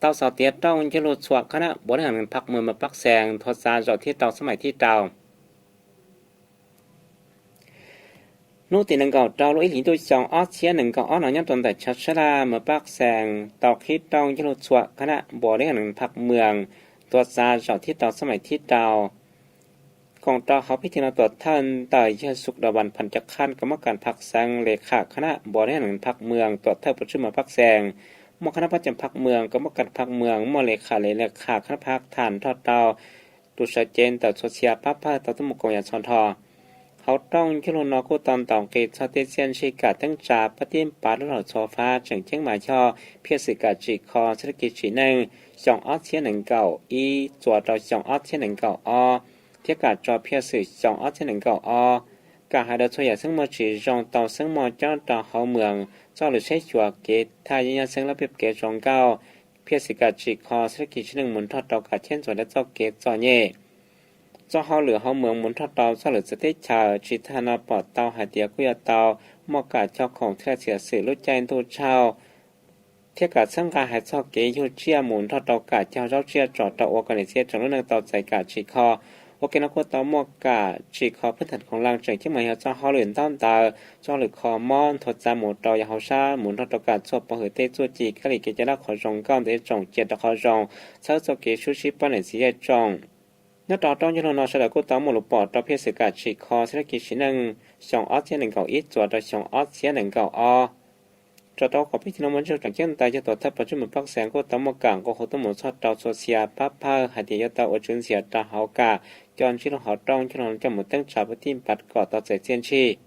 Tau xov tias rooj ncig lug txhua khab nab npuav lij heem phav mws mas pab xees nthuav txav zaum thib rau xab maim thib rau. Hnub tim nees nkaum rau lub ib hlis ntuj xyoo ob txhiab nees nkaum ob no nyob rau ntawm chaw sab laj mas pab xees tau qhib rooj ncig lug txhua khab nab npuav lij heem phav mws nthuav txav zaum thib rau xab maim thib rau. Koom rau hauv pib thim no tuam thawj ntawm yawg Xu Dau Vas Phas Cov Khaj kuj muaj kam phav xees le kham khab nab npuav lij heem phav mws tuam thawj pov tswj mas pab xees. Muaj khab nab pab cov phav mws kuj muaj kam phav mws muaj le kham le le kham khab nab phav tham nrog rau tus sawv cev ntawm txhua txhia pab pawg tau tuaj mus koom yav txhua nrho. Hauv rooj ncig lug no kuj tau ntaus nqi txog tej txiaj ntsig kam teeb tsa pab tib npav lub lom txhua fab tseem ceeb mas yog phiaj xwm kam tsim kho xab laj kis tsim neej xyoo ob txhiab nees nkaum ib txuas rau xyoo ob txhiab nees nkaum ob thiab kam tso phiaj xwm xyoo ob txhiab nees nkaum ob. Kam hais rau txhua yam xeeb muaj tsis zoo tau xeeb muaj cob rau hauv mws, txoj lwm saib xyuas kev thaj yeeb yaj xeeb lab peb kev zoo nkauj, phiaj xwm kam tsim kho xab laj kis tsim neej mus nrog rau kam cheb ntxuav rau txoj kev txom nyem txoj hauj lwm hauv mws mus nrog rau txoj lwm txawv teb chaws tsis tag no pom tau hais tias kuj yuav tau muaj kam cog khoom thiaj txiav xwm lub caij ntuj tsaug thiab kam txhawb nqa hais txog kev yug tsiaj mus nrog rau kam cog zaub tsiaj tsom rau ua kom niam txiv tsoom lub neej tau txais kam tsim kho. Ua ke no kuj tau muaj kam tsim kho phwb tham khoom laj tseem ceeb mas yog txoj hauj lwm ntaub ntawv, txoj hauj lwm kho mob nthuav txav mus rau yav hauv sab mus nrog rau kam txhua pov hwm tej txuj ci kab li kev cai laj qhov zoo nkauj ntawm ib tsoom cia rau qhov zoo, txhawb txoj kev sub sib pab niam txiv yaj tsoom. Nyob rau rooj ncig lug no sawv daws kuj tau muaj lus pom rau phiaj xwm kam tsim kho xab laj kis tsim neej xyoo ob txhiab nees nkaum ib txuas rau xyoo ob txhiab nees nkaum ob. Tso rau qhov pib thim no muaj ntsis tseem ceeb ntawd yog tuam thawj pov tswj mas pab xees kuj tau muaj kam nqua hu tuaj mus txog rau txhua txhia pab pawg hais tias yuav tau ua tswv ntxias rau hauv kam coj ntsib lub hauv rooj ncig lug coj mus teeb tsa pab tib npav kom tau txais txiaj ntsig.